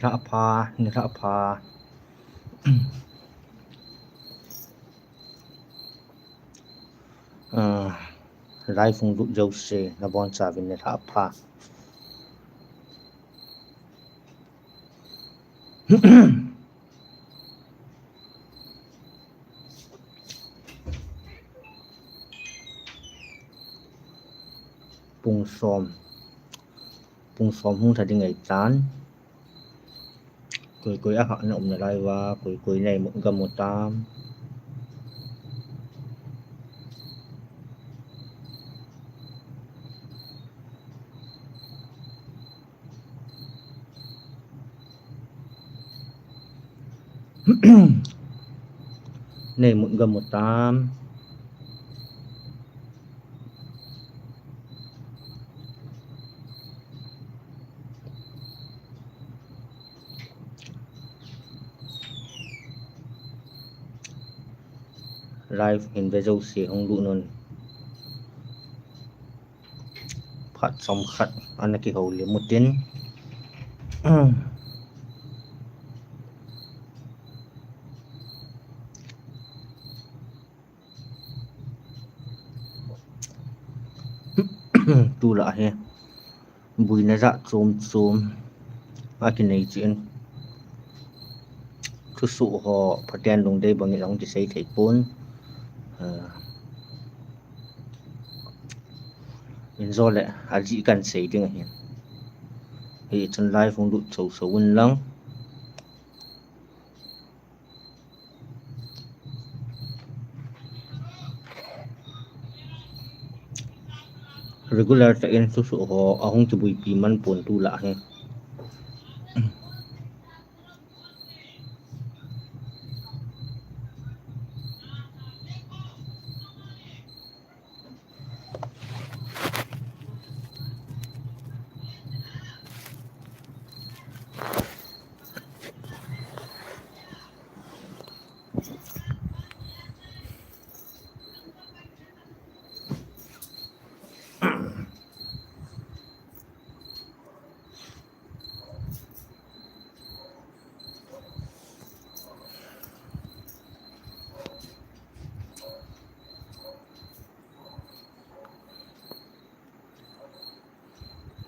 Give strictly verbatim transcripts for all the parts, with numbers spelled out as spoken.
Nilhah pha, nilhah pha. Ah, live hung lut jouse, nabonchauvin nilhah pha. Pung som. Pung som hung lha ding ahitan. Koi koi ahahna um nalai uva, koi koi neimut gamu tam. Neimut gamu tam. Live hin ve jouse hung lut un. Phat chomkhat ana kihoulim utin. Tulai hi boina jat chom chom akinei jin. Thusoh ho phaten lungdei bangin ahung kisei thei pon. Ah, injo le ajeh kahin sei ding ahin. Hichun live hung lut soso un lang. Regular tah in thusoh ho ahung kibuipi man pon tulai hi.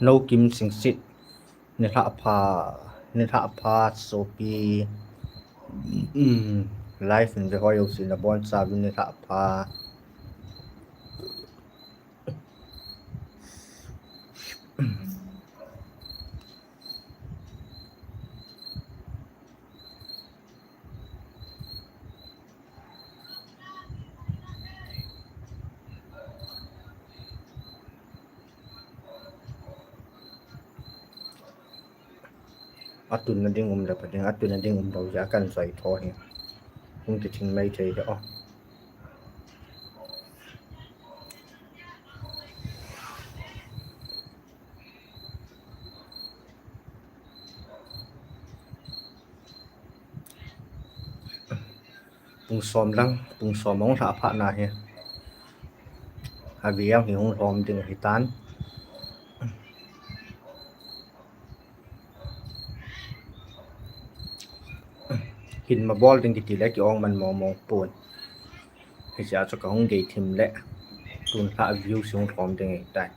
Nokim Singsit, nilhah pha, nilhah pha sopi. Um, live in ve ho jouse nabonchauvin nilhah pha. Atunna ding umlou, atunna ding umlou jeh a kahin joi tho hi. Hung kithing mai thei hi o. Pung som lang, pung som ahung lhah phat na hi. Avi jong hi hung lhom ding ahitan. Hin ma bol ding kiti le ki-ong man mong mong pon. Hiche a chu kahung gei thim le. Tun lhah view hung lhom ding ahitai.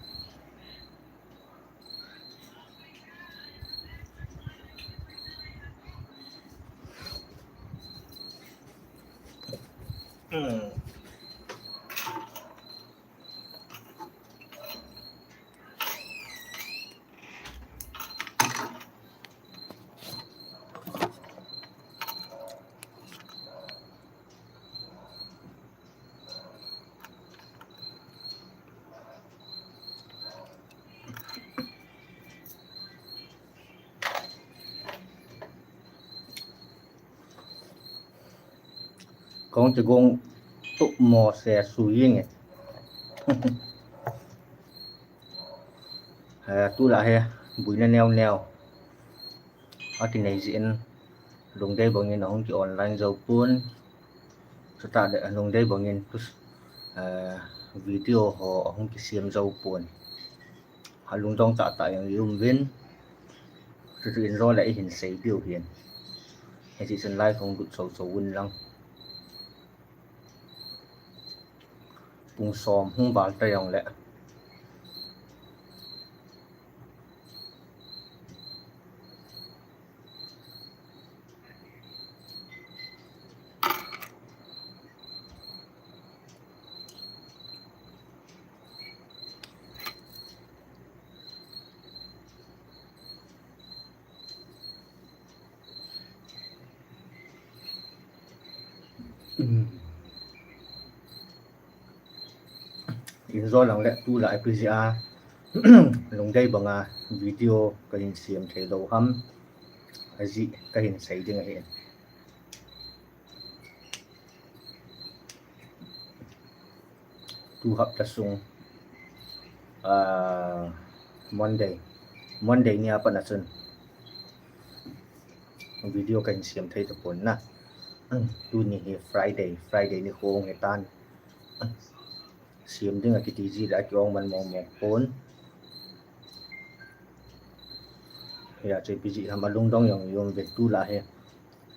Kong ti gong tu mo se su ying e. Eh, tulai hi, buina neo neo. Akinei jin, lungdei bangin ahung ki online jou pon. Chutah le lungdei bangin, eh, video ho ahung kisem jou pon. Alungdong tahtah jong i um uvin. Tutu in jo le i hin sei diu hin. Hiche chun live hung lut chou chou un lang. Pung som hung val ta jong le. In jo lang le tu la epi jia lungdei banga video kahin siam thei lou ham, ajeh kahin sei ding ahi. Tu hapta sung, ah, Monday, Monday nia pat a chun video kahin siam thei tapon na. Tuni hi Friday, Friday nikho hung hitan. Siam ding akiti ji le aki-ong man mong mong pon. Hia chu ipi jeh ham alungdong jong i um uvin tu la hi.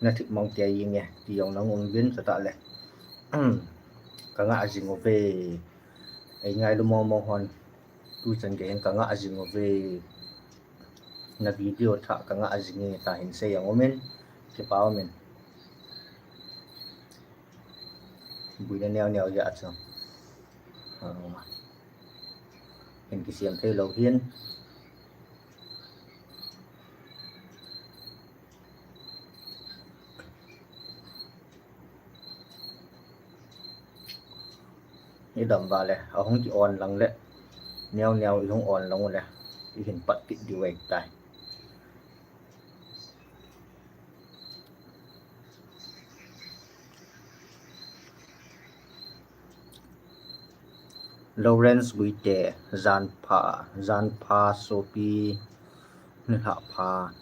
Na thip mong tia i nge ti jong nang um uvin chutah le. Ka ngah jing uve. Ei ngailu mong mong hon. Tu chan gei hin ka ngah jing uve. Na video thah ka ngah jing e, ta hin sei jong umin. Kipa umin. Buina neo neo jeh a chu. Hin kisiam thei lou hin. I dam va le, ahung ki on lang le, neo neo i hung on lang u le, i hin pat kit diu ahitai. Lawrence Guite, jan pha, jan pha sopi, nilhah pha.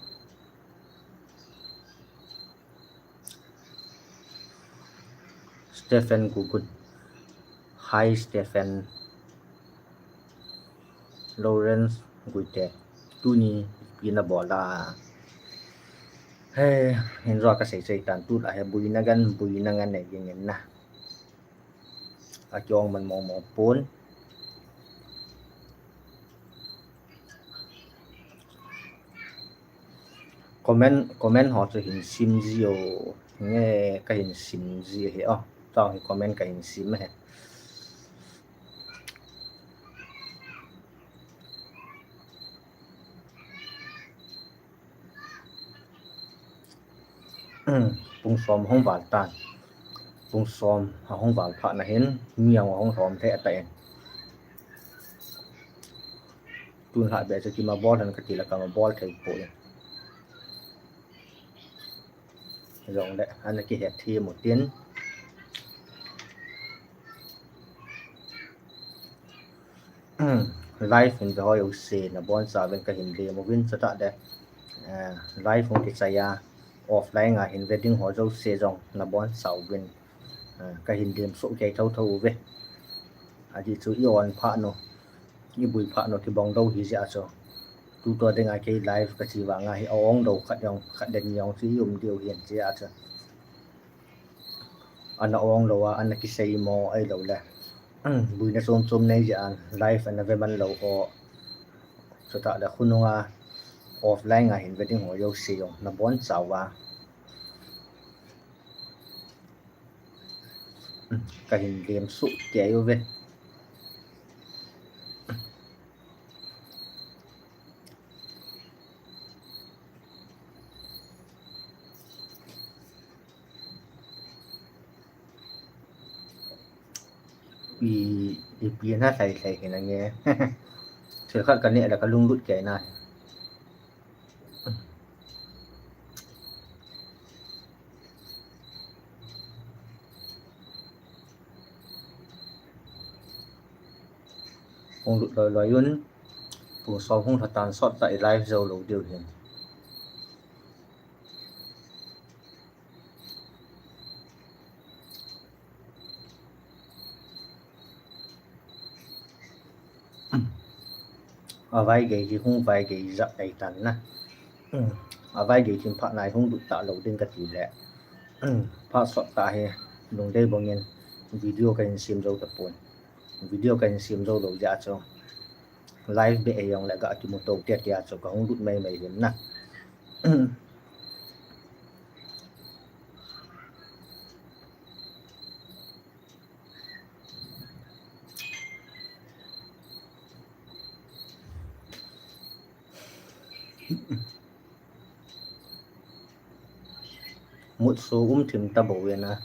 Stephen Gugut. Hi, Stephen. Lawrence Guite. Tuni ipi na bol a? He, hin jo ka sei sei tan tu la he buina gan, buina gan nei jing in na. Aki-ong man mong mong pon. Comment, comment ho chu hin sim ji o. Nge ka hin sim ji he o. Tang hi comment ka hin sim he. Pung som hung val tan. Pung som ahung val phat na hin mi ahung lhom thei atai. Tun hah beh chu kima bol han kati la kama bol thei poi. Jong le, ana kihet thim u tin. Live in ve ho jouse, nabonchauvin kahin lem uvin, chutah le, eh, live hung kichai a, offline a hin ve ding ho jouse jong nabonchauvin, eh, kahin lem soh kei thotho uve. Ajeh chu i on phat nu, i bui phat nu kibang lou hi jeh a chu. Tutua dinga kei live kachi vanga hi a-ong lou khat jong, khat le ni jong chu i um diu hin jeh a chu. Ana ong lou a, ana kisei mo ahilou le. Buina chom chom nei jeh a live ana ve man lou ho. Chutah le khonunga offline a hin ve ding ho jouse jong nabonchauva. Kahin lem soh kei uve. I, ipi na lhai lhai hi na nge. Thil khat ka neh le ka lunglut kei na. Hung lut loi loi un, pung som hung lha tan sot tah i live jou lou diu hin. A vai gei hi hung vai gei jat ei tan na. A vai gei thim phat nai hung lut ta lo ding ka ti le. Phat sot ta hi lungdei bangin video ka hin sem zo ta pon. Video ka hin sem zo lo jeh chu live be ei jong le ka kimu to te te chu ka hung lut mai mai hin na. Mut so um thim ta bo ve na.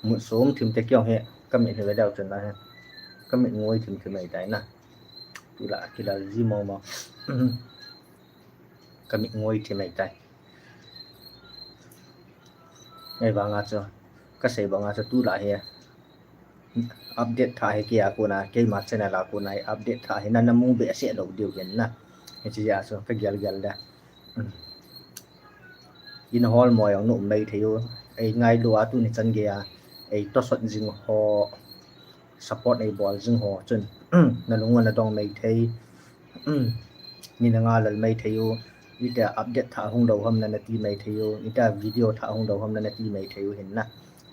Mut so um thim te kiong he ka mit hi ve dau chun na he. Ka mit ngoi thim thim mai tai na. Tu la ki la ji mo mo. Ka mit ngoi thim mai tai. Ei vanga chu ka sei banga chu tu la he. Update tha hi kei a kona, keima channel a kona hi update tha hi na, na mu behseh lou diu hin na. Hiche jeh a chu ka gel gel da. Ina hol mo jong na um mai thei u. Ei ngailu a tuni chan gei a ei tosot jing ho, support ei bol jing ho chun na lung u ana dong mai thei. Ni na nga lal mai thei u. Ita update tha hung lou ham na na ti mai thei u. Ita video tha hung lou ham na na ti mai thei u hin na.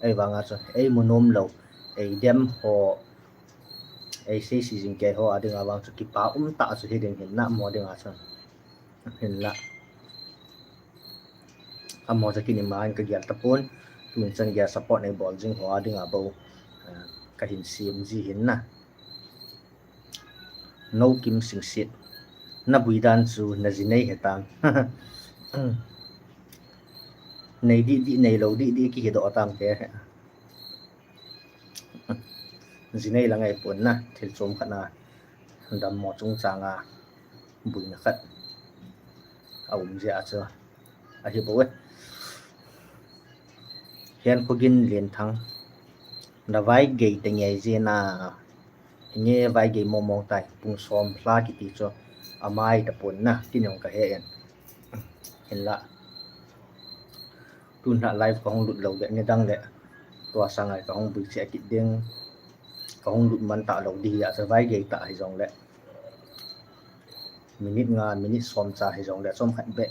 Ei vanga chu ei mu nom lou, ei dem ho, ei sei si jing kei ho a dinga vang chu kipa um tah chu hi ding hin na, mo dinga chu hin la. Amaho chu kini ma in ka gel ta pon, tun chan gei a support nei bol jing ho a dinga bou, eh, ka hin sem ji hin na. No Kim Singsit, na bui dan chu na ji nei he tan. Nei di di, nei lou di di kihi doh tam te. Ji nei la ngai pon na, thil chom khat na dammo chungchang a buina khat a um jeh a chu ahi bou e. Henkhoginlenthang, na vai gei te ngei jeh na, nge vai gei mong mong tai, pung som lha kiti chu amai ta pon na, tin jong ka he in. Hin la. Tun na live ka hung lut lou le, nidang le tua sanga ka hung bui cheh kit ding, ka hung lut man ta lou di a, sa vai gei ta hi jong le. Minute nga, minute som cha hi jong le, som khat beh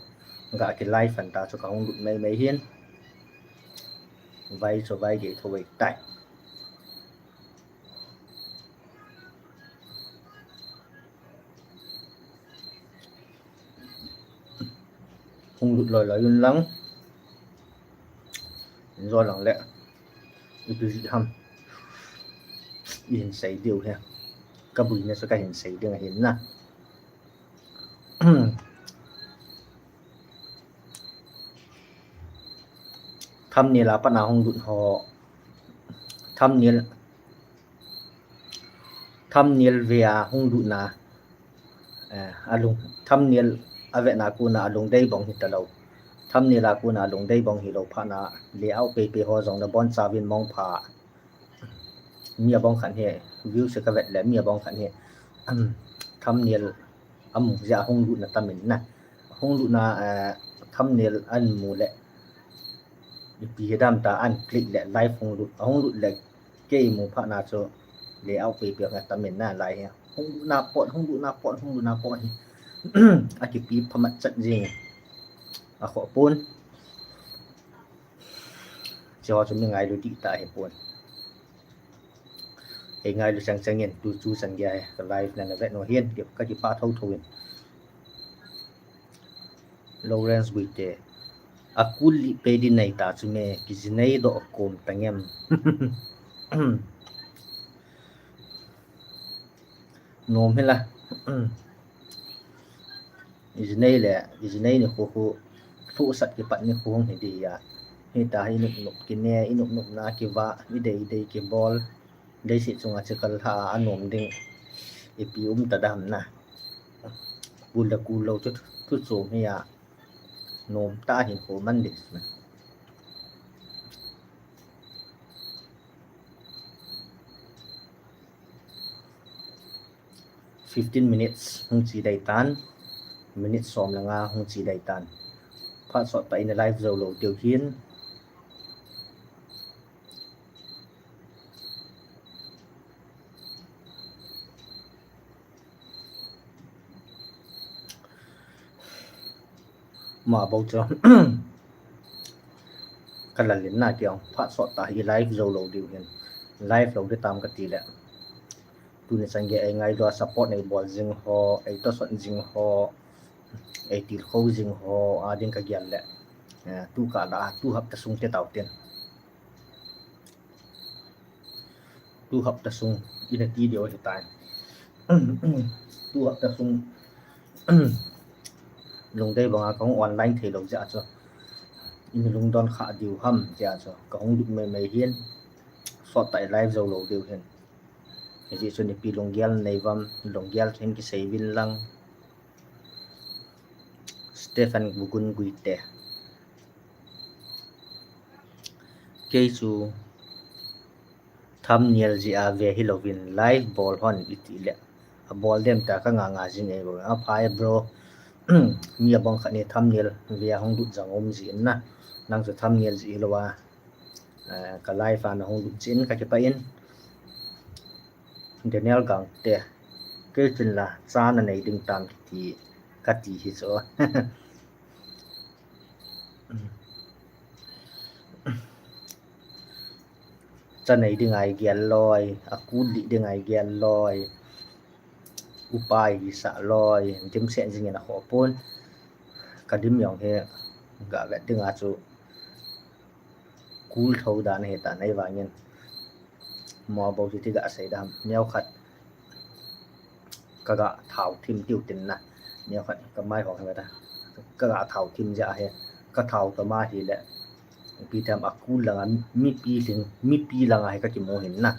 ga ki live an ta chu ka hung lut mai mai hin. Vai chu vai gei tho vai tai. Hung lut loi loi un lang. In jo lang le. Ipi ji ham. I hin sei diu he. Ka bui na sa ka hin sei ding ahin na. Thumbnail a pat na hung lut ho. Thumbnail Thumbnail ve a hung lut na, eh, alung, thumbnail a ve na kona alung dei bong hi ta lou. Thumbnail a kona alung dei bong hi lou phat na layout pei pei ho jong na bon cha vin mong pha. Mi a bong khan he, view se ka vet le mi a bong khan he, um, thumbnail a mu jeh a hung lut na tam in na. Hung lut na, eh, thumbnail an mu le. Ipi he dam ta an click le live hung lut, hung lut le Kei mu phat na chu layout pei pei nga tam in na lai hi. Hung lut na pot, hung lut na pot, hung lut na pot hi. A kipi phamat chat jing. A kho pon. Chu chu mi ngailu di ta hi pon. Ei ngailu chang chang in tu chu chang gei a hi. Ka live na na vet no hin ka kipa tho tho in. Lawrence Guite. A kul li pe di nei ta chu me, ki ji nei doh kom ta ngem. Nom hi la. I ji nei le, i ji nei ni khu khu, thu sat kipat ni khu hung hi di a. Hi ta hi nup nup kine, i nup nup na kiva, i dei dei kibol. Leiset chunga chikal lha a nom ding ipi um ta dam na. Kul le kul lou chu thu chom hi a nom ta hin ko man ding na. Fifteen minutes hung chi dai tan, minute som le nga hung chi dai tan. Phat sot ta in a live zo lo tiu hin. Ama bou chu. Ka lalin na kiang phat sot ta hi live jou lou diu hin. Live lou ding tam kati le. Tuni chan gei ei ngailua support nei bol jing ho, ei tosot jing ho, ei tilkhou jing ho, a ding ka gel le. Eh, tu ka la, tu hapta sung te tau tin. Tu hapta sung, ina ti diu ahi tai. Tu hapta sung, lungdei banga ka hung online thei lou jeh chu. Ina lungdon kha diu ham jeh chu. Ka hung lut mai mai hin. Sot ta live jou lou diu hin. Hijeh chun ipi lunggel nei uvam, lunggel khen kisei uvin lang. Stephen Gugun Guite. Kei chu thumbnail jeh a ve hilouvin live bol hon iti le. A bol dem ta ka nga nga jing e bou. A phai bro. Mi abang khat ni thumbnail ve a hung lut jang um jin na. Nang chu thumbnail jeh hilou a. Eh, ka live a na hung lut jin ka kipah in. Daniel Gangte. Kei chun la, cha na nei ding tam kiti, kati hi chu. Cha nei ding ahi gel loi, a kul lih ding ahi gel loi. Upa hi sa loi, dim sen jing in a kho pon. Ka dim jong hi, ga vet ding a chu. Kul tho dan ahi tan, ahivangin. Mo bou chu ti ga sei dam. Neo khat. Ka ga thau thim tiu tin na. Neo khat ka mai hong hang ta. Ka ga thau thim jeh ahi. Ka thau ta ma hi le. Pi tham a kul langa, mipi ling, mipi langa hi ka kimu hin na.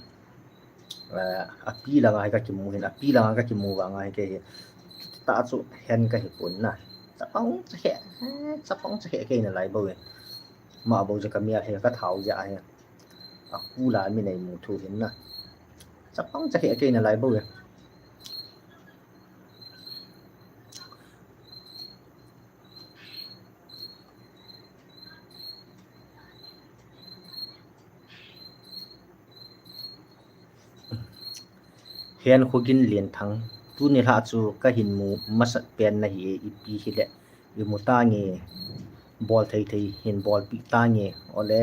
Eh, a pi langa hi ka kimu hin, a pi langa ka kimu vanga hi kei hi. Ta chu hen ka hi pon na. Chapang cha he, chapang cha he kei na lai bou e. Ma bou jeh ka mial hi ka thau jeh ahi. A kul a mi nei mu thu hin na. Chapang cha he kei na lai bou e. Henkhoginlenthang, tuni lha chu ka hin mu masat pen na hi e, ipi hi le, i mu tange, bol thei thei hin bolpi tange, ole,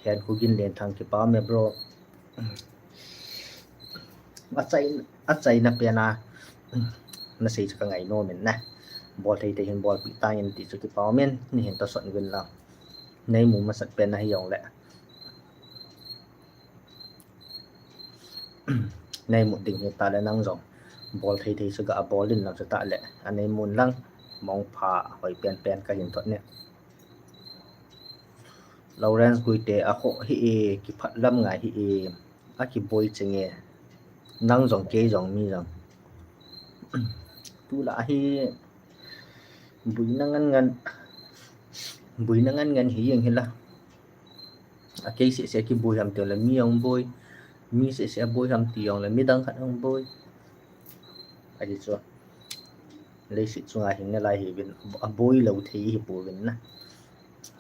Henkhoginlenthang kipa me bro. A chai, a chaina pen a, na sei chu ka ngai nom in na. Bol thei thei hin bolpi tange ti chu kipa me, ni hin ta sot uvin lang. Nei mu masat pen na hi jong le. Nei mu ding hi ta le nang jong. Bol thei thei chu ga bol in lang chu ta le. A nei mun lang. Mong pha hoi pen pen ka hin thot ne. Lawrence Guite a kho hi e, kiphat lam ngai hi e. A kiboi cheng e. Nang jong kei jong mi jong. Tu la hi. Buina ngan ngan. Buina ngan ngan hi jeng hi la. A kei seh seh kiboi ham ti le mi jong boi. Mi seh seh boi ham ti jong le midang khat jong boi. Ahi chu. Leiset chunga hing nalai hi vin a boi lou thei hi pou vin na.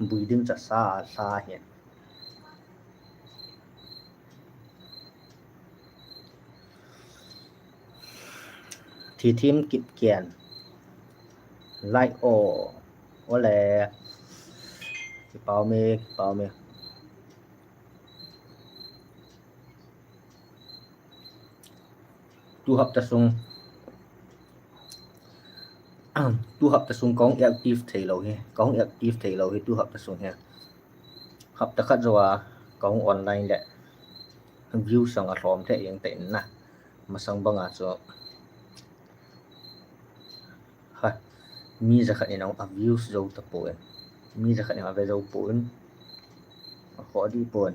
Bui ding cha sa sa hi. Thithim Kipgen. Like o. Ole. Kipau me, kipau me. Tu hapta sung. Tu hapta sung kong active thei lou hi. Kong active thei lou hi tu hapta sung hi. Hapta khat jou a kong online le. View sang a lhom thei jeng te na. Masang banga chu. Ha. Mi jakhat in a views jou ta pon. Mi jakhat in a ve jou pon. A kho di pon.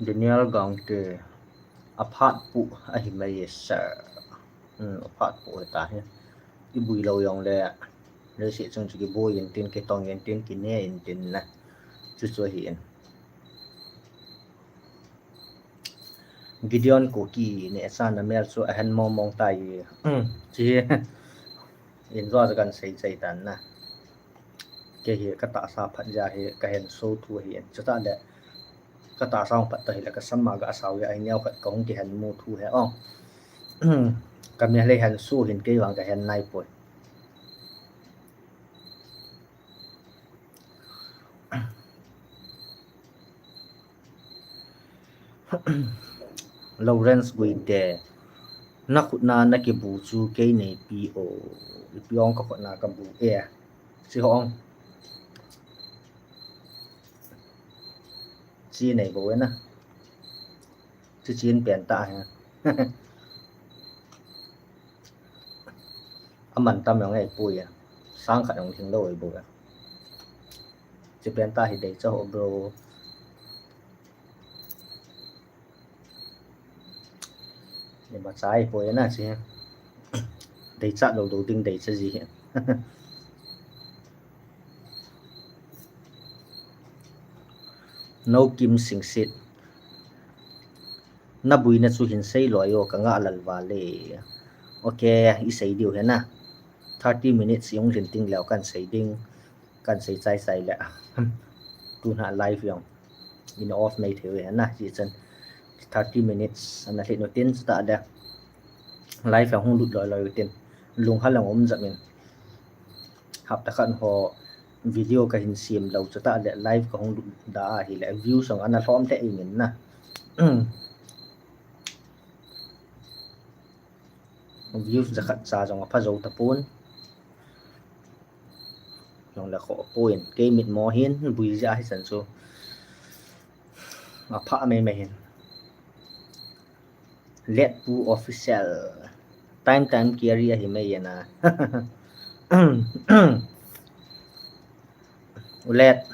Daniel Gangte, aphat pu ahi mai e sir. Hmm, aphat pu ta hi. I bui lou jong le. Leiset chung chu kiboi in tin, kitong in tin, kine in tin na. Chu chu ahi in. Gideon Kuki ne sa na mel chu ahen mong mong tai. Hmm, chi. In zo kan sei sei tan na. Kei hi ka tahsa phat jeh a hi ka henso thu ahi. Chutah le ka tahsa hung phat ta hile ka sam a ga sao jeh a hi neokhat ka hung kihen mu thu ahi. Ka mel hi henso hin kei vang ka hen nai poi. Lawrence Guite, na khutna na kibu chu kei nei pi o, ipi ong ka khutna ka bu e, chi ho ong. Chi nei bo e na. Chi chin pen ta he. Aman tam jong ei pui a. Sang khat jong thing lo ei bu a. Chi pen ta hi dei cha ho bro. Ni ma chai pui na chi. Dei cha lo do ding dei cha ji. No Kim Singsit. Na buina chu hin sei loi o ka ngah lal vale. Ok, i sei diu he na. Thirty minutes i hung lhin ting leu kan sei ding. Kan sei chai chai le. Tuna live jong in off mai thei u he na. Hi chan thirty minutes ana lhin u tin chutah le. Live jong hung lut loi loi u tin. Lunghang um jep in. Hapta khat ho video ka hin sem lou chutah le live ka hung lut da ahile views jong ana lhom lheh in na. Views jakhat cha jong apha jou tapon. Jong le kho pon kei mit mo hin bui jeh a hi chan chu. Apha mai mai hin. Letpu Official. Time time carry ahi mai e na. U Let,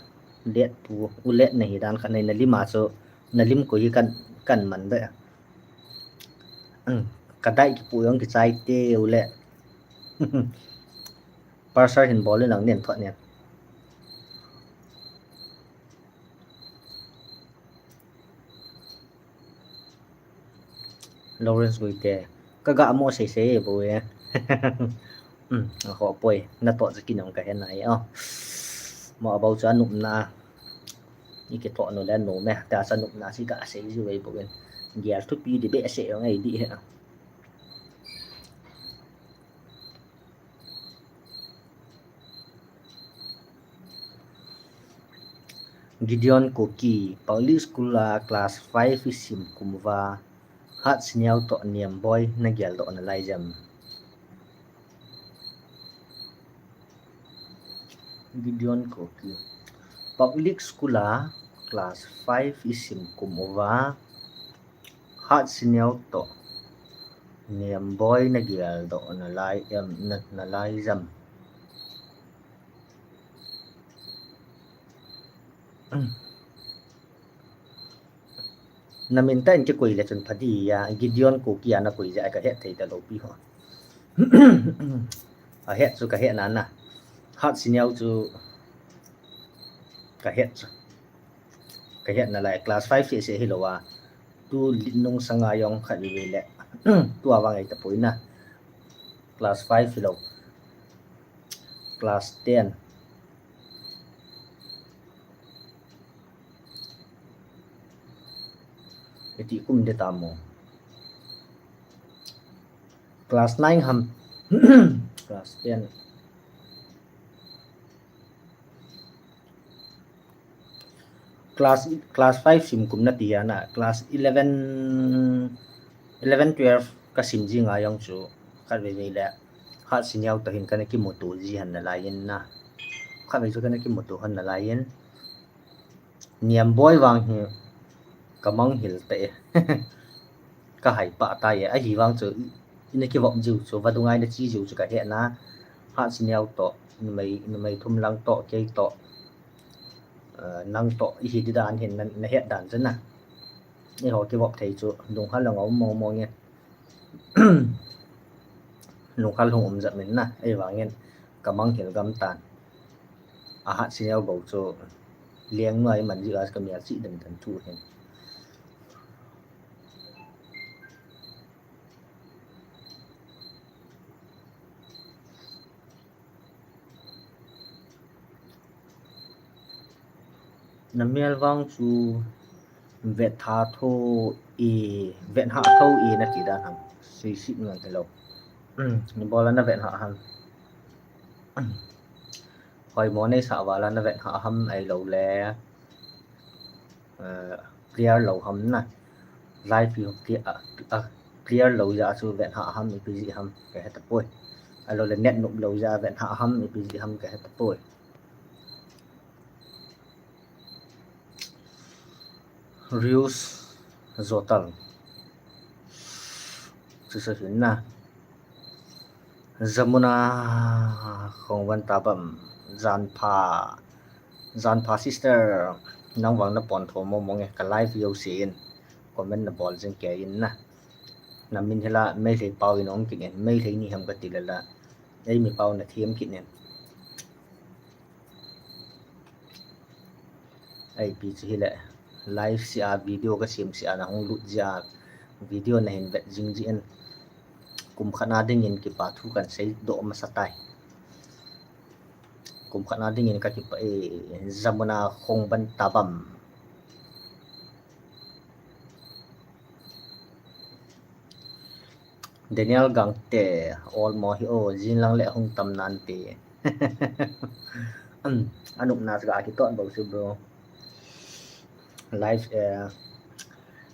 Letpu, U Let na hi dan khat nei na lim a chu, na lim koi hi kan, kan man de. Ka dai kipu jong kichai te U Let. Parser hin bol in lang nen thot nen. Lawrence Guite. Ka ga mo sei sei bo e. Um, ho poi. Na to jakin ong ka hen ai o. Mo abau cha nup na. Ni ke to no le no me. Ta cha nup na si ga sei ji wei bo en. Gial thupi di be sei ong ai di he. Gideon Kuki, public school a class five i sim kum uva, Hat Siniao toh Niamboi na geldoh na lai jam. Gideon Kuki, public school a class five i sim kum uva, Hat Siniao toh Niamboi na geldoh na lai em, na, na lai jam. Na min tah in kikoi le chun pha di a, Gideon Kuki a na koi jeh a ka het thei ta lou pi ho. A het chu ka het na na. Hat Siniao chu ka het chu. Ka het na lai class five seh seh hilou a. Tu lit nung sanga jong khat veve le. Tu a vang ei ta poi na. Class five hilou. Class ten. Iti kum de ta mo. Class nine ham. Class ten. Class, class five sim kum na ti a na, class eleven, eleven, twelve ka sim jing a jong chu khat veve le Hat Siniao toh hin kana kimuto ji han na lai in na. Khat vei chu kana kimuto han na lai in. Niamboi vang hi ka manghil ta e. Ka hai pah ta e. Ahi vang chu ina kivop jiu chu vadung a ina chi jiu chu ka het na. Hat Siniao toh, numei, numei thum lang toh, kei toh, eh, nang toh, i hi di dan hin na, na het dan chu na. Eiho kivop thei chu lunghang a um mong mong e. Lunghang hung um jep min na, ei vang in ka manghil gam tan. A Hat Siniao bou chu leng nuai man ji a ka mial chi dan dan thu hin. Na mel vang chu vet ha tho e, vet ha tho e na ti dan ham. Sui sit ngan hello. Hmm, ni bola na vet ha ham. Hoi mo nei sa wala na vet ha ham ai lo le. Uh, clear lo ham na. Live view clear, uh, uh, clear lo ja chu vet ha ham ipi ji ham ka heta poi. Alo le net nup lo ja vet ha ham ipi ji ham ka heta poi. Rius Zotal. Chusa hin na. Jamuna Khongvan Tabam. Janpha. Janpha sister. Nang vang na pon tho mo mo nge ka live yo se in. Comment na bol jing ke in na. Na min hila Meitei pau in ong kin in. Meitei ni ham ka ti la la. Ei mi pau na thiam kin in. Ai pi chu hile live sia video ka sim sia na hung lut jia video na hin vet jing jin kum khat na ding in kipa thu kan sei do masa tai. Kum khat na ding in ka kipa e Jamuna Khongvan Tabam. Daniel Gangte, all mo hi o, jin lang le hung tam nan te. Anuk na ga ki ton bo si bro. Live eh,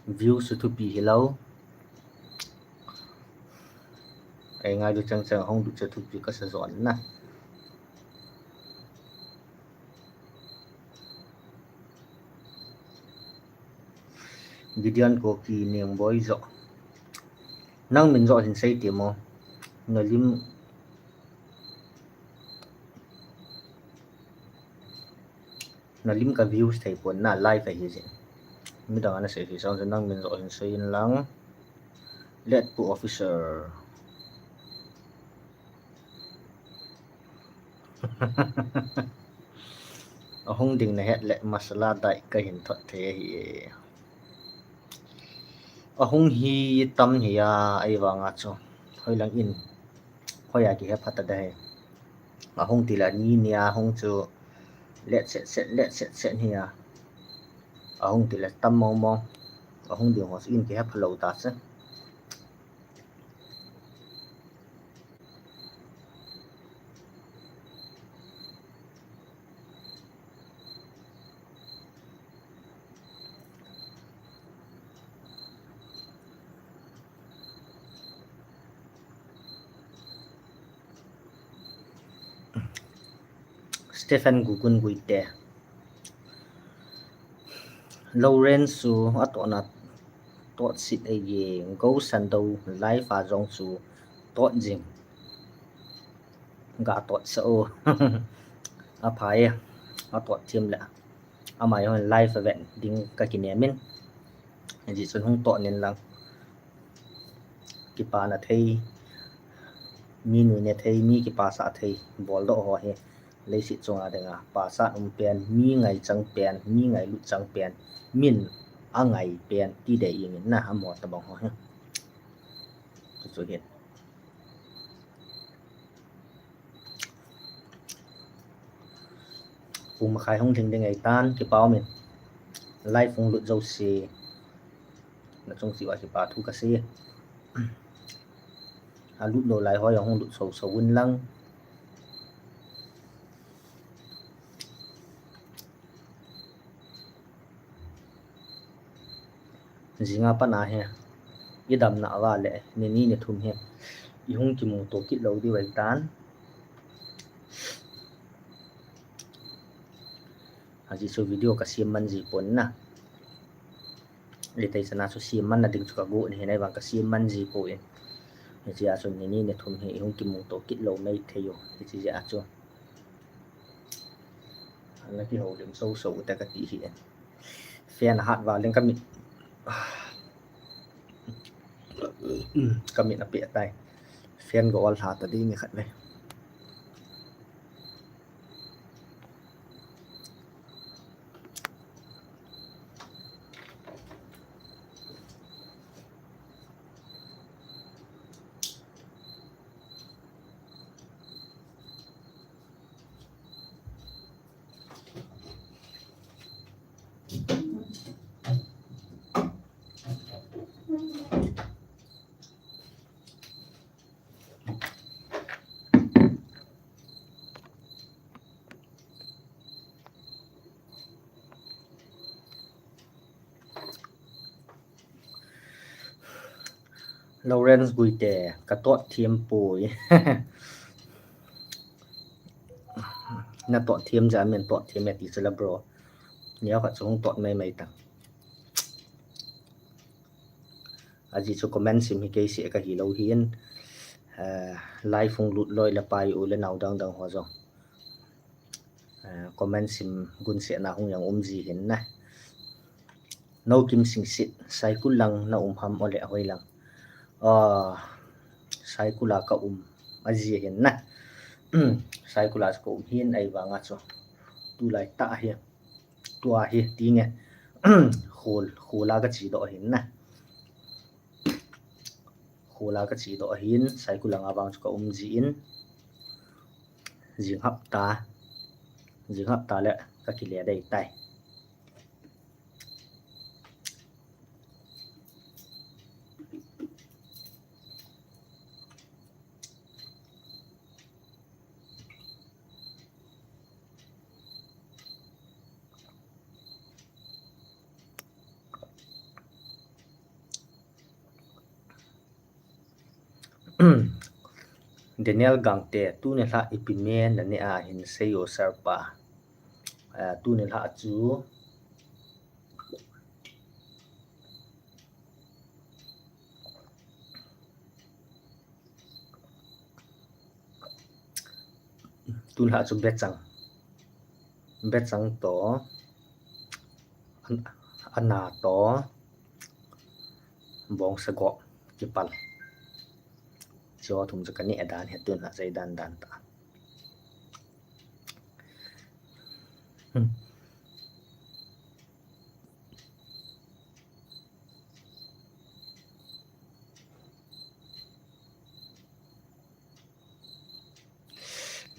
view su thupi hi lo. Ai ngai du chang chang hung du cha thupi ka sa zon na. Gideon Koki Ningboi jo. Nang min jo hin sei ti mo. Na lim na lim ka views thei pon na live ahi jin. Midang ana sei hi sang nang min jo hin sei in lang. Let pu officer. Ahung ding na het le masala dai ka hin thot thei ahi e. Ahung hi tam hi a ai vanga chu. Hoi lang in. Hoi a ki he phata dai. Ahung ti la ni ni a hung chu let set set let set set hi a. Ahung ti la tam mo mo. Ahung ding ho in ki he phalo ta se. Stephen Gugun Guite. Lawrence chu a tawh na tawt sit ei ye go san do live a jong chu tawt jing ga tawt sa o a phai a tawt thiam le amai hon live a vet ding ka kinem in ji chun hung tawt nin lang kipa na thei mi nui ne thei mi kipa sa thei bol do ho he Leiset chunga dinga pasat um pen, mi ngai chang pen, mi ngailut chang pen, min a ngai pen ti dei in na a mo tabang ho hi. Chu hi. Kum makhai hung ding ding ai tan kipa um in. Live hung lut jo si. Na chung si wa kipa thu ka si. A lut lo lai hoi hung lut so so un lang. Jinga pana he i damna va le ni ni ni thum he i hung kimu to kit lo di vai tan. Aji so video ka siam man ji pon na. Litei chana chu siam man na ding chu ka gu ni hinai vang ka siam man ji po in. Hichi a chu ni ni ni thum hi i hung kimu to kit lo mai thei u. Hichi a chu. Ana ki ho lim so so ta ka ti hi. Fan hat va leng ka mit. Ka mit a pe tai. Fan go al ha ta ding khat ve. Lawrence Guite, ka tot thiam poi. Na tot thiam ja men tot thiam e ti chu la bro. Nia ka chung tot mai mai ta. Aji chu comment sim hi kei se ka hi lo hin. Uh, live hung lut loi la pai u le nau dang dang ho jo. Uh, comment sim gun se na hung yang um ji hin na. No Kim Singsit, Saikul lang na um ham ole hoi lang. Ah, Saikul a ka um aji hin na. Saikul a ka um hin ai vanga chu. Tu lai ta hi. Tua hi tinge. Khol, khol a ka chi do hin na. Khol a ka chi do hin, Saikul lang a vang chu ka um ji in. Jing hap ta. Jing hap ta le ka kile dei tai. Daniel Gangte, tuni lha ipi me na ne a hin sei o sir pa. Ah, tuni lha chu Tun lha chu bechang. Bechang to. An-, ana to. Bong sago kipal. Cho thum chu ka ne dan he tun lha sei dan dan ta. Hmm.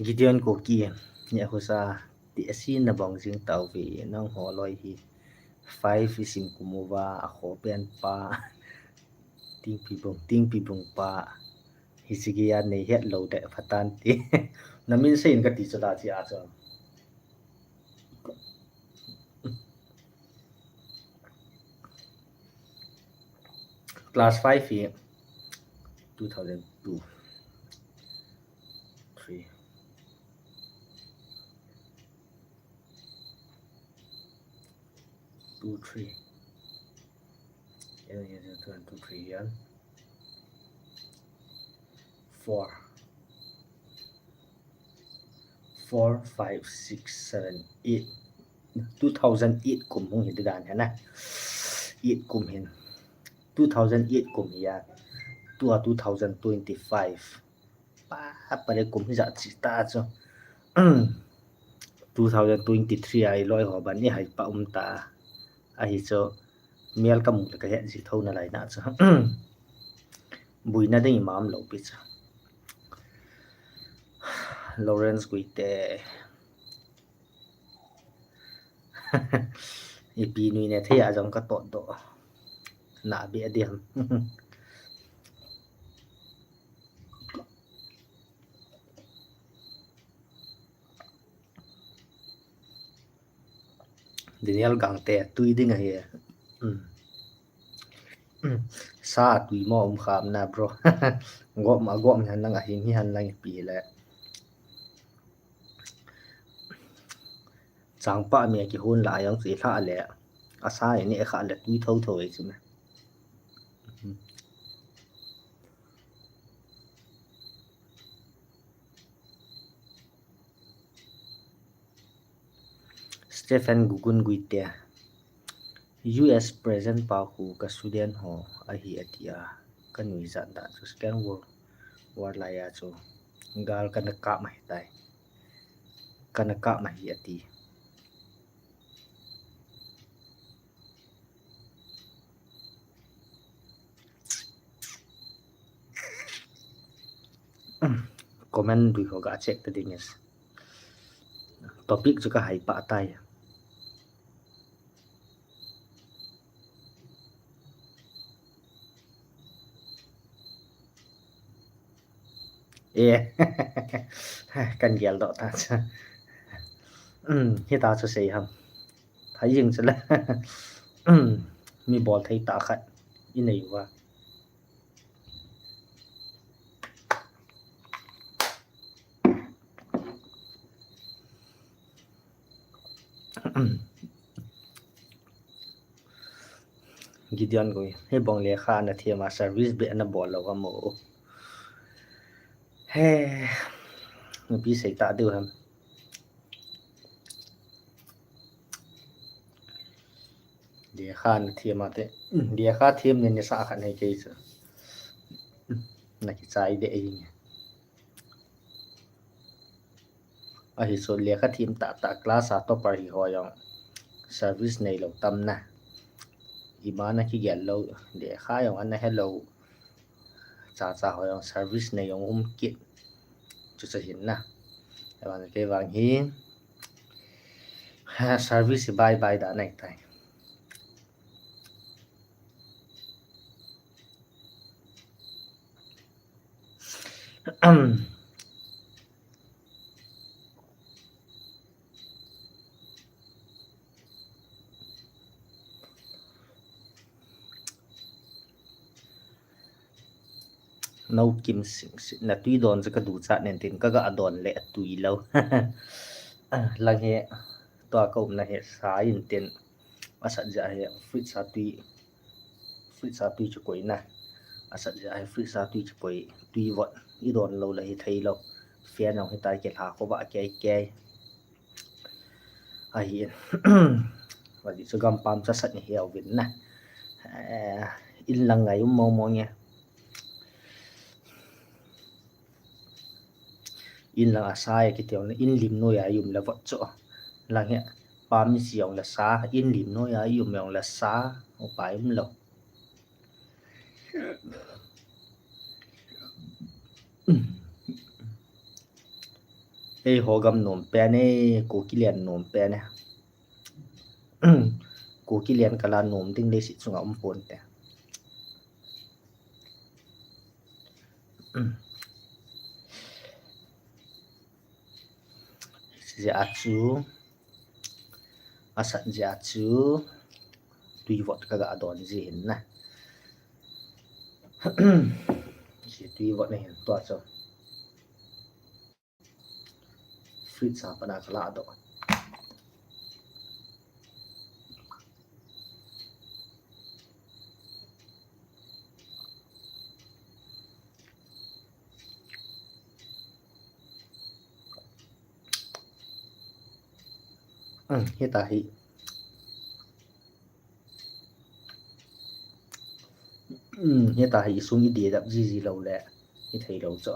Gideon Koki, nia husa, ti asi na bong jing tau ve, nang ho loi hi, five isim kumuva, a ho pen pa, tingpi bung, tingpi bung pa, hi sigi ya nei het lo de, phatan ti. Na min se in ka ti chu la chi a chu. Class five hi two thousand two, three, two, three. Two, three, four. Four, five, six, seven, eight. Two thousand eight kum hung hi dan hi na. Eight kum hin. Two thousand eight kum hi a. Tua two thousand twenty-five. Pa, pa le kum hi ja chi ta chu. Two thousand twenty-three a i loi ho ban i hai pa um ta. Ahi chu. Mial ka mu le ka het ji tho na lai na chu. Buina ding i mam lo pi chu. Lawrence Guite. Ipi nui ne thei a jong ka tot do. Na be a diam. Daniel Gangte, tui ding ahi. Hmm. Hmm. Sa tui mo um kham na, bro. Gom a gom han lang ahi, mi han lang pi le. Changpa mi a kihon la jong chu i lha le. A sa i ne kha le tui tho tho e chu me. Hmm. Stephen Gugun Guite. U S president pa khu ka student ho ahi ati a, ka nuijat dan chu Second World War lai a chu gal kana kap ma hi tai. Kana kap ma hi ati. Comment dui ho ga check ta ding e. Topic chu ka hai pa tai. E. Kan gel doh ta chu. Um, hi ta chu sei ham. Phai jing chu le. Um, mi bol thei ta khat i nei uva. Gideon Gui, hei bong lekha na them a service beh na bol lou ham o. He, nupi sei ta diu ham. Lekha na them a te, lekha them ni ni sa khat nei kei chu. Na kichai de ei. Ahi chu lekha them tah tah class a topper hi ho jong service nei lou tam na. Ima na kigel lou, lekha jong ana he lou. Cha cha ho jong service nei jong um kit. Chu chu hin na. Evan kei vang hi, ha, service hi bye bye da nei tai. Nau Kim Sing, Sing, na tui don chu ka ducha nen tin ka ga don le tui lou. Lang he, tua ka umna he sa in tin, asat ja he fridge a tui, fridge a tui chu koi na. Asat ja he fridge a tui chu koi, tui vot i don lou le hi thei lou. Fan jong hi tai ke lha ko ba ke ke. Ahi. Vadi chu gampam cha sat ni he uvin na. Eh, in lang ngai um mo mo nge. In lang a sa e kiti jong le, in lim noi a i um le vot chu. Lang he, pam i si jong le sa, in lim noi a i um jong le sa, upai um lou. Ei ho gam nom pen e, Kuki lian nom pen e. Kuki lian kala nom ding leiset chunga um pon te. Sia chu, asat ja chu, tui vot ka ga don ji hin na. Si tui vot na hin tua chu. Fridge a pana ka la doh. Hita hi. Hita hi sung i dedap jiji lou le i thei lou chu.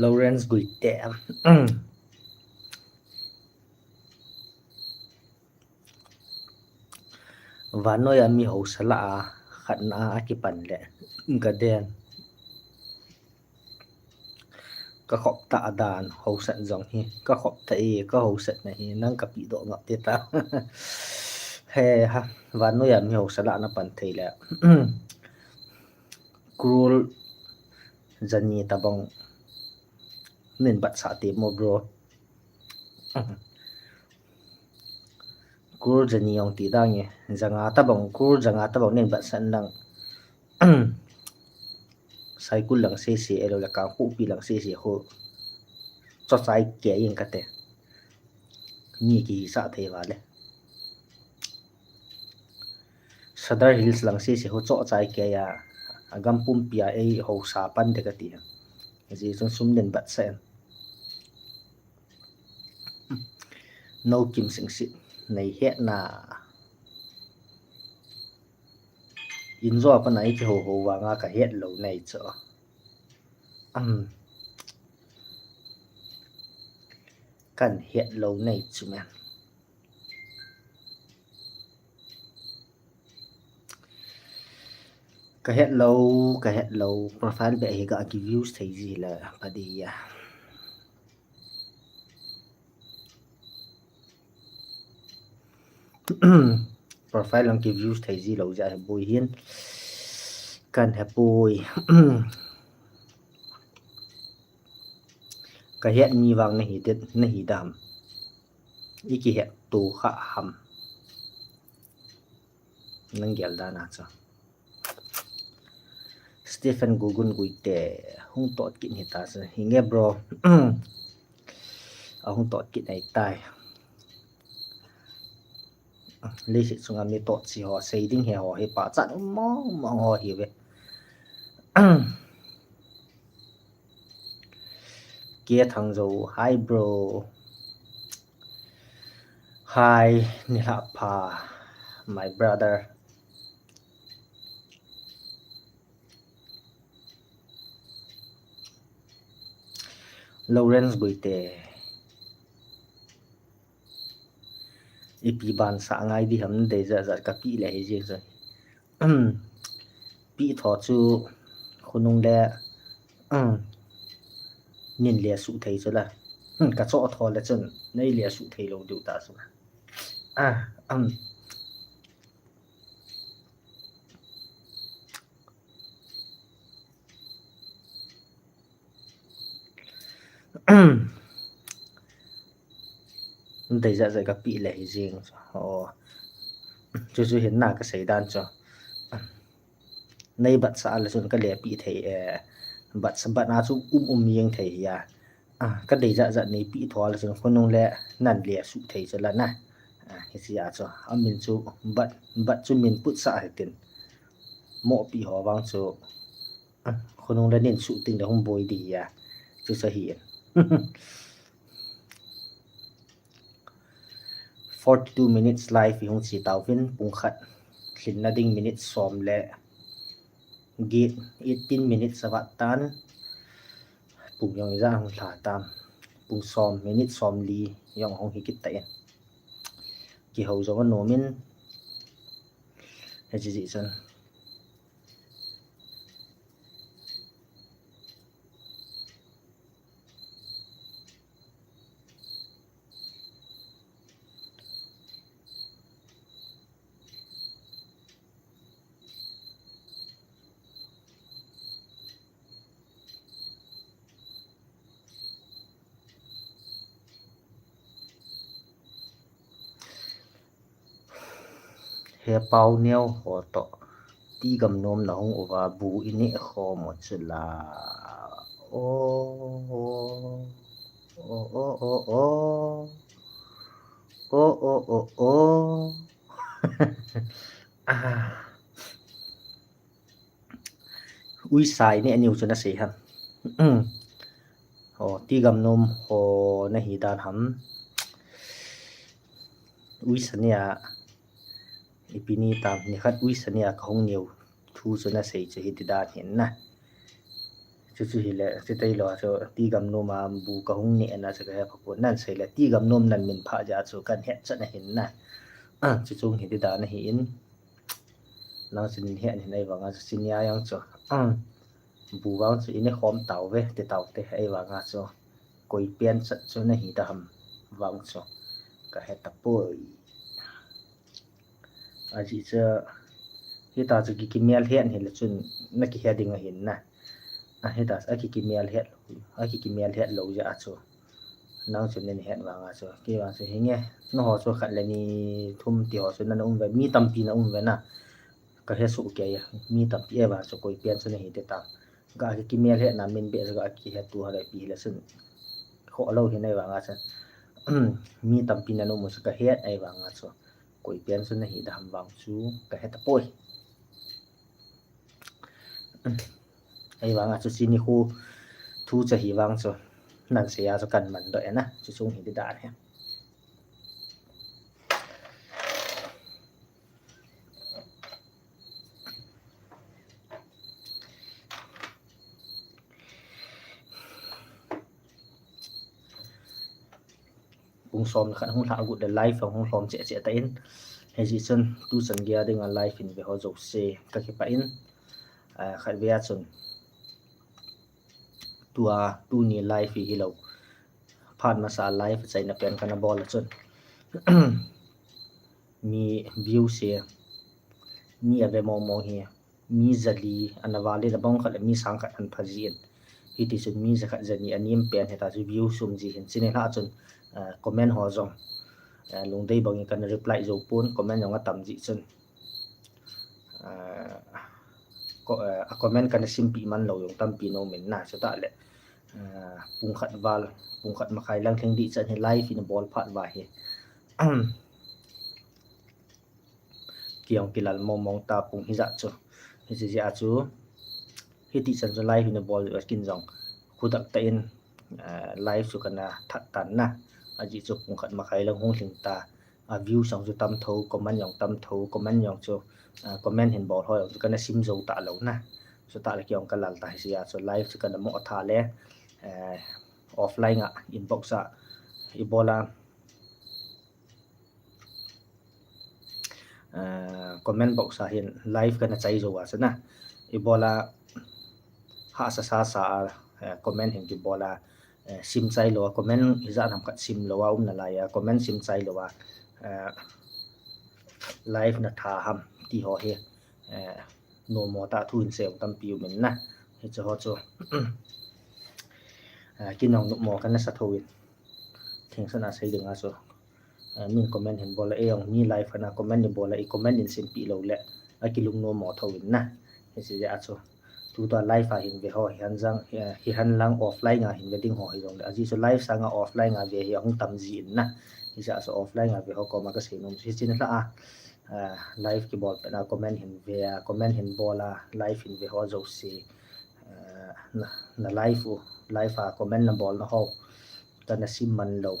Lawrence Guite. Vannoi a mi hausa lah a khatna a kipan le ka den. Ka khop ta dan hausat jong hi, ka khop ta e, ka hausat na hi, nang ka pi doh ngap te ta. He ha, vannoi a mi hausa lah na pan thei le. Cruel jani tabang nin bat sa te mo bro. Cruel jani jong ti dang e, janga tabang, cruel janga tabang nin bat san lang. Saikul lang sese, elo le Kangpokpi lang sese ho. Cho chai ke ing kate. Ni ki sa thei vale. Sadar Hills lang sese ho cho chai ke ya. Agam pumpi a ei hausa pan de kati. Ji chun sum den bat sen. No Kim Sing Sit. Nei he na. In jo pa nai ki ho ho vanga ka het lou nei chu. Um, kan het lou nei chu men. Ka het lou, ka het lou. Profile be hi ga ki views thei ji la pa di ya. Profile lang ki views thei ji lou ja he boi hin. Kan he boi. Ka het ni vang na hi det, na hi dam. I ki het to kha ham. Nang gel dan a chu. Stephen Gugun Guite, hung tot kit hita chu. Hinge bro. Ahung tot kit ahitai. Leiset chunga mi tot chi ho, sei ding he ho, hi pa chan um mong mong ho hi ve. K Thangjo, hi bro. Hi, nilhah pha, my brother. Lawrence Guite. Ipi ban sa ngai di ham, dei jat jat ka pi le hi jing sa. Pi tho chu khonung le, um, nin le su thei chu la. Um, ka cho tho le chun nei le su thei lo diu ta chu la. Ah, um. Dei jat jat ka pi le hi jing. Oh. Chu chu hin na ka sei dan chu. Nei bat sa le chun ka le pi thei, eh, bat sa bat na chu um um jing thei hi a. Ah, ka dei jat jat nei pi tho le chun khonung le nan le su thei chu la na. Ah, hi si a chu. A min chu bat, bat chu min put sa hi tin. Mo pi ho vang chu. Ah, khonung le nin su ting le hung boi di hi a. Chu sa hi. Forty-two minutes live i hung chi tauvin, pung khat lhinna ding minute som le get, eighteen minutes avat tan, pung jong ija hung lha tam, pung som minute som li jong hung hi kit ta in. Kihou jong anom in, he chi chi chun. He Pau Neo ho toh, ti gam nom na hung uva bu i neh khom u chu la. O, o, o, o, o. O, o, o, o. Ah. Uisa i neh niu chu na sei ham. O, ti gam nom ho na hi dan ham. Uisa nia, ipi ni tam, ni khat uisa nia ka hung niu thu chu na sei chu hi ti dan hin na. Chu chu hi le, chu tei lo chu, ti gam nom a bu ka hung neh na chu ka he pha pon, nan sei le, ti gam nom nan min pha ja chu kan het chan ahin na. Ah, chu chung hi ti dan ahi in. Nang chu nin het hin, ei vang a chu, chi nia jong chu. Bu vang chu i neh khom tau ve, ti tau te, ei vang a chu. Koi pen chat chu na hi ta ham vang chu. Ka he ta poi. Ajeh chu, hita chu ki, kimel het hi le chun na kihe ding ahin na. A, hita chu a ki, kimel het, a ki, kimel het lo ja chu. Nang chun nin het vang a chu. Kei vang chu hinge. Na ho chu khat le ni thum ti ho chu na, na um ve. Mi tampi na um ve na. Ka he su kei a. Mi tampi e vang chu koi pen chu na hi te ta. Ga ki, kimel het na min be chu ga kihe tu ha le pi le chun. Kho lo hi nei vang a chu. Mi tampi na um chu ka het ei vang a chu. Koi pen chu na hi da ham vang chu ka he ta poi. Ei vang a chu chi ni khu thu cha hi vang chu. Nan sei a chu kan man doh e na. Chu chung hi ti dan hi. Pung som le khat hung lha agut le live hung lhom cheh cheh ta in. Hijeh chun tu chan gei a ding a live in ve ho jouse ka kipah in. Ah, khat ve a chun tua tuni live hi, hi lo. Phat masa live chaina pen kana bol a chun. Mi view se, mi a ve mong mong hi. Mi jali ana val in, abang khat le mi sang khat an pha ji in. Hiti chun mi ja khat ja ni a nem pen hita chu view sum ji hin. Chini lha chun, ah, comment ho jong, ah, lungdei bang in kana reply jou pon, comment jong atam ji chun. a, ko-, a comment kana simpi man lou jong tampi na um in na, chutah le, a, pung khat val, pung khat makhai lang lhing ding chan hi live ina bol phat uva hi. Kei jong kilal mong mong ta pung hijat chu. Hiche jeh a chu, hiti chan chu live ina bol jeh a kin jong, khudak tah in, a, live chu kana that tan na. Ajeh chu pung khat makhai lang hung lhing ta. A view jong chu tam tho, comment jong tam tho, comment jong chu, a, comment hin bol ho jong chu kana sim jou ta lou na. Chutah le kei jong kalal ta, hiche jeh a chu live chu kana mo tha le, a, offline a inbox a ibola, a, comment box a hin live kana chai jou a chu na. Ibola hahsa sa sa a, a, comment hin kibol a, a, sim chai lou a, comment hijat ham khat sim lou a um nalai a, comment sim chai lou a, a, live na tha ham ti ho hi, a, nommo tah thu hin sei tampi um in na. Hiche ho chu, a, kin jong nommo kana sa tho in. Thengsan a sei ding a chu, a, min comment hin bol a, ei jong mi live a na comment ibol a, i comment in simpi lou le, akilung nommo tho in na. Hiche jeh a chu, tutua live a hin ve ho, hihen jang, hi, hihen lang offline a hin ve ding ho hijong le, ajeh chu live sanga offline a ve hi ahung tam ji in na. Hiche jeh a chu offline a ve ho koma kasei nom chu hiche na lha a, a, live kibol pet na comment hin ve a, comment hin bol a, live hin ve ho jouse, a, na, na live u, live a comment na bol na ho kana sim man lou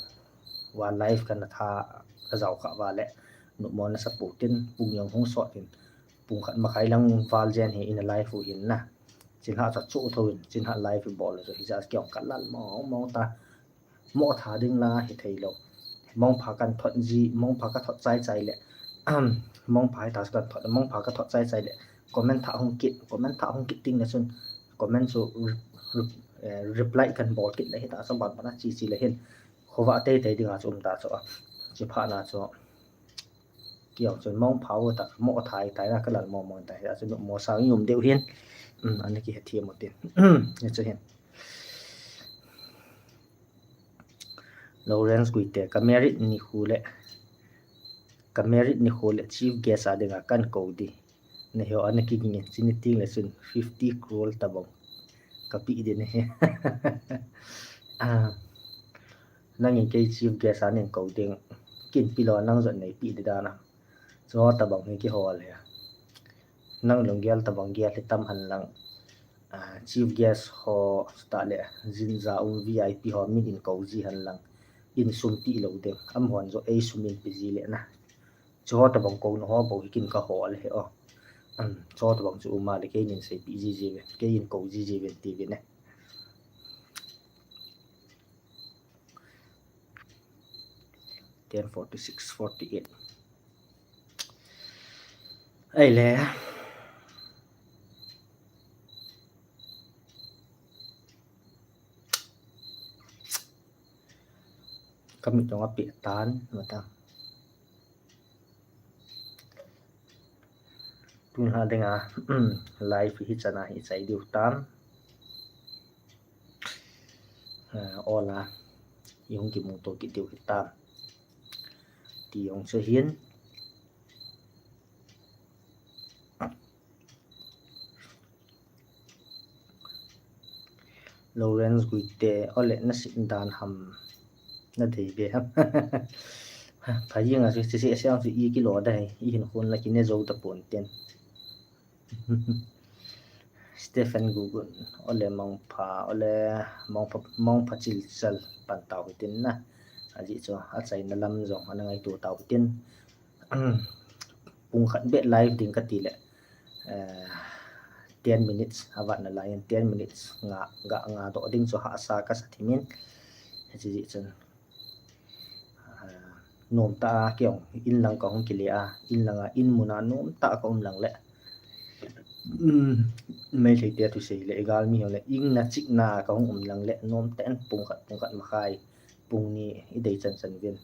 uva, live kana tha, kajao kha uva le, nommo nasa pou tin, pung jong hung sot in, pung khat makhai lang val jen hi ina live u hin na. Chin ha cha chu tho in, chin ha live bol chu hijat kei jong kalal mong mong ta. Mo tha ding la hithei lou. Mong pha kan thot ji, mong pha ka thot chai chai le. Mong pha hi ta kan thot, mong pha ka thot chai chai le. Comment tha hung kit, comment tha hung kit ding le chun, comment chu re-, re-, eh, reply kan bol kit le hita chu ban ban a chi chi le hin. Khovah tei tei ding a chu um ta chu a. Chi pha na chu. Kei jong chun mong pha u ta, mo tha hi ta na kalal mong mong ta hi a chu mo sa um deu hin. Um, ana kihe thiam u tin. Hiche hin. Lawrence Guite, ka married nikho le, ka married nikho le chief guest a dinga kan kou ding. Nahi o, ana kiging in, chuni teng le chun fifty crore tabang kapeh ding nahi. Ah, nangin kei chief guest a nahin kou ding, kin pilou nang jong neipeh ding dan a. Chu tabang hi kihol hi. Nang lunggel tabang gel hi tam hen lang. Ah, chief guest ho, chutah le, jinja um V I P ho, min in kou ji hen lang. In sum peh lou ding. Amahon jong ei sum in pe ji le na. Chu ho tabang kouna ho bou hi kin kahol hi o. Um, chu ho tabang chu um a le kei in seipeh ji ji ve. Kei in kou ji ji ve ti ve ne. Ten forty-six, forty-eight. Ei le. Ka mit jong apeh tan, mata. Tun ha dinga, live hi chana hi chai diu tam. Ah, ola, i hung kimuto kit diu hi tam. Ti jong chu hin. Lawrence Guite, ole na sim dan ham, na thei be ham. Pha jing a chu, chu, chu, chu, chu, i kilo da hi, i hin khun la kine jou ta pon ten. Stephen Gugun, ole mong pha, ole mong pha, mong pha chil chal pan tau hitin na. Ajeh chu, achaina lam jong, ana ngaito tau hitin. Pung khat beh live ding kati le, eh, ten minutes, avat nalai in ten minutes nga, ga, nga doh ding chu hahsa kasa thimin. Hiche jeh chun, ah, nomtah a kei jong in lang kahung kile a, in lang a, in mun a nomtah a ka um lang le. Um, Meitei te thusei le, i galmi ho le, in na chikna a kahung um lang le, nomtah in pung khat, pung khat makhai, pung ni i dei chan chan uvin.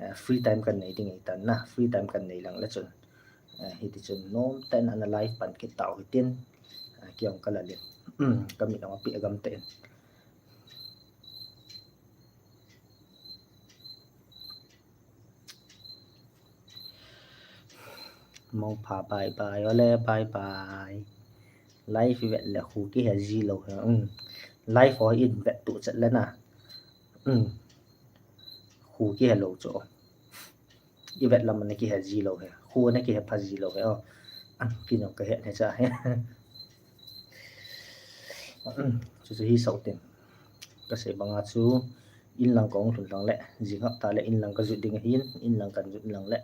Eh, free time kan nei ding ahitan na, free time kan nei lang le chun. Eh, hiti chun nomtah in ana live pan kit tau hitin. Eh, kei jong ka la le. Um, ka mit jong apeh gam tah in. Mong pha bye bye, ole bye bye. Live vet le khu kihe ji lou he. Um. Live ho in vet tu chet le na. Um. Khu kihe lou chu. I vet lam na kihe ji lou he. Khu na kihe pha ji lou he. Oh. An pi no ka he ne cha he. Um. Chu chu hi sau tin. Ka sei banga chu in lang kong lhun lang le. Jing hapta le in lang ka jut ding ahin. In lang kan jut lang le.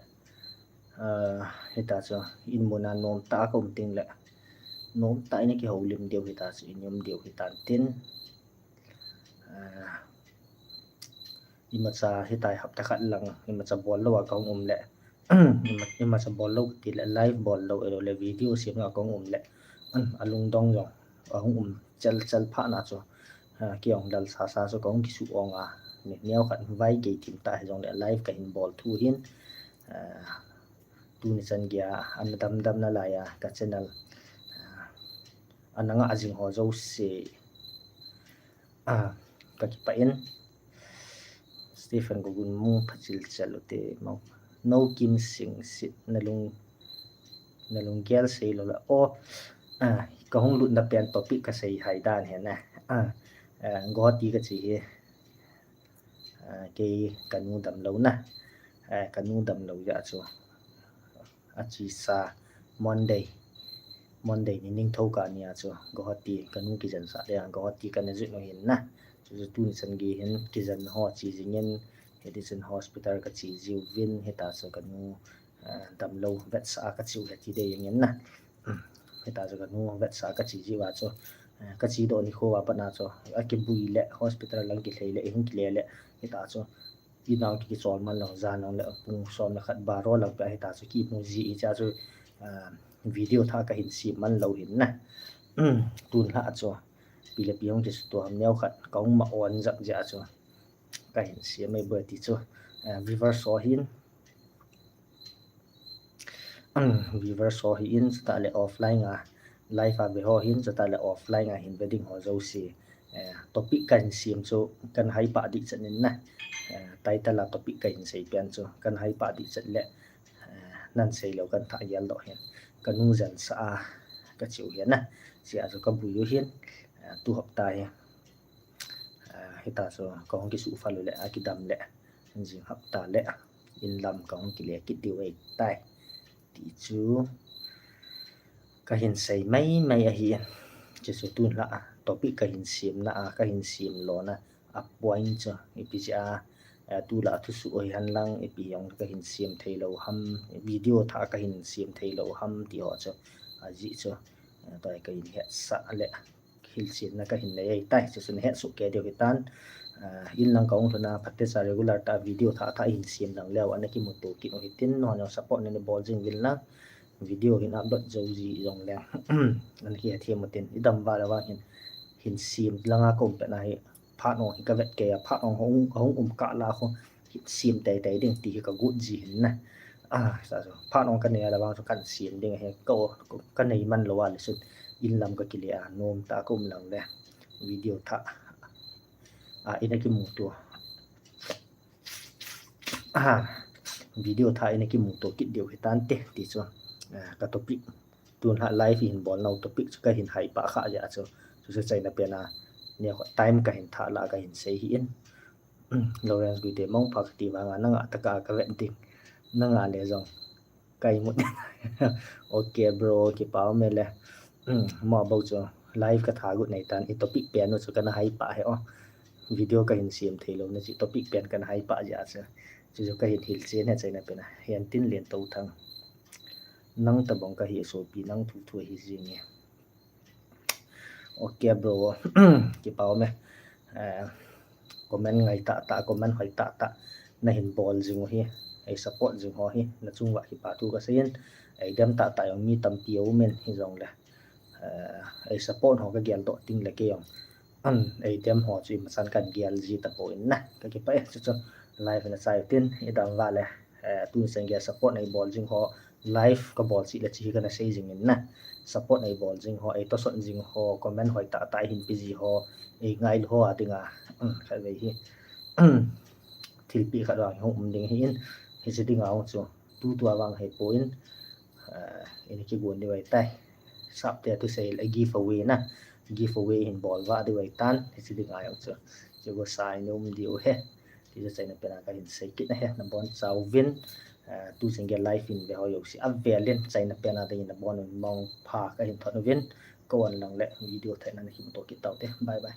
Hita chu in muna nom ta ka um ting le nom ta ina kihoulim deu hita chu in um deu hitan tin imacha hitai hapta khat lang imacha bol lou a ka hung um le imacha bol lou ti le live bol lou elo le video siam a ka hung um le alungdong jong a hung um chel chel pha na chu ki ong dal sa sa chu ka hung kisu ong a ni neo khat vai gei thim ta hi jong le live ka hin bol thu hin tuni chan gei a ana dam dam na lai a ka channel ana nga jing ho jouse ka kipah in Stephen Gogun mu phachil chal ute mau no kim sing sit na lung na lung gel sei lo la o ka hung lut na pen topic ka sei hai dan he na Guwahati ka chi hi kei ka nu dam lo na ka nu dam lo ya chu a chi sa Monday Monday ni ningthou ka ni a chu Guwahati ka nu kijen sa le Guwahati ka na jut no hin na chu chu tuni chan gei hin kijen ho chi jing in hiti chun hospital ka chi jiu vin hita chu ka nu dam lo vet sa ka chiu he ti dei jing in na hita chu ka nu vet sa ka chi jiu a chu ka chi do ni kho a pat na chu a kibui le hospital lang kilhei le hung kile le hita chu i nang ki kichol man lo jan long le pung som le khat baro lang pe hita chu ki mu ji i cha chu video tha ka hin siam man lo hin na tun la chu pi le pi hung ki su to ham neo khat ka hung ma on jak ja chu ka hin siam mai bo ti chu viewers ho hin viewers ho hi in chata le offline a live a ve ho hin chata le offline a hin ve ding ho jouse topic ka hin siam chu kan hai pa di chan in na title a topic ka hin sei pian chu kan hai pa di chan le nan sei lo kan tha gel do hin ka nu jen sa a ka chiu hin na sia chu ka bui u hin tu hapta hi hita chu ka hung kisu fa lu le a kidam le jing hapta le in lam ka hung kile kit diu ei tai ti chu ka hin sei mai mai ahi chu chu tun la topic ka hin siam na a ka hin siam lo na a point chu ipi chi a tu la thu su oi han lang ipi jong ka hin siam thei lo ham video tha ka hin siam thei lo ham ti ho chu a ji chu toi ka hin het sa le hilchenna ka hin nei ei tai chu chu na het su ke diu hitan in lang ka hung lhun a phatte cha regular ta video tha tha hin siam lang leu ana kimu to kit u hitin no no support na ni bol jing vin lang video hin upload jo ji jong le ana ki he thiam u tin i dam va la va hin hin siam langa ka um pe na hi phat ong hi ka vet ke a phat ong hung hung um ka la ho siam tei tei ding ti hi ka gut ji hin na a sa so phat ong ka nei a la vang so kan siam ding he ka ka nei man lo a le sun in lam ka kile a nom ta ka um lang le video tha a ina kimu to a video tha ina kimu to kit diu hitan te ti chu ka topic tun la live hin bol nau topic chu ka hin hai pa kha ja chu chu chu chaina pe na ne time ka hin tha la ka hin sei hi in Lawrence Guite mong pha ka ti vanga nanga taka ka vet ding nanga le jong ka imut okay bro kipah um e le mo bou chu live ka tha gut nei tan i topic pen u chu kana hai pa he o video ka hin siam thei lo na chi topic pen kana hai pa ja chu chu chu ka hin hilchen he chaina pe na hian tin len to thang nang ta bong ka hi sopi nang thu thu hi jing e okay bro kipah um e comment ngai ta ta comment hoi ta ta na hin bol jing u hi ei support jing ho hi na chung va kipah thu ka sei in ei dem ta ta jong mi tampi a um in hi jong le ei support ho ka gel doh ting le ke jong an ei dem ho chu i ma chan kan gel ji ta po in na ka kipah e chu chu live na chai tin i dam va le tun sen gel support nei bol jing ho live ka bol chi le chi hi kana sei jing in na support nei bol jing ho ei to son jing ho comment hoi ta ta hin pi ji ho ei ngai ho a dinga khat vei hi thilpi khat vang hung um ding hi in hi chi dinga hung chu tu tu a vang hei po in Ina kigon diu ahitai. Sapte thusei le giveaway na. Giveaway hin bol vah diu ahitan. Hiche dinga jong chu. Chu go sa ina um diu ahi. Ti chu achaina pena kahin sei kit ahi. Nabonchauvin. Tuchan gei live in ve ho jouse avelin achaina pena dingin nabonun mangpha kahin thot uvin. Ka on lang le video theina nakimuto kit taute. Bye bye.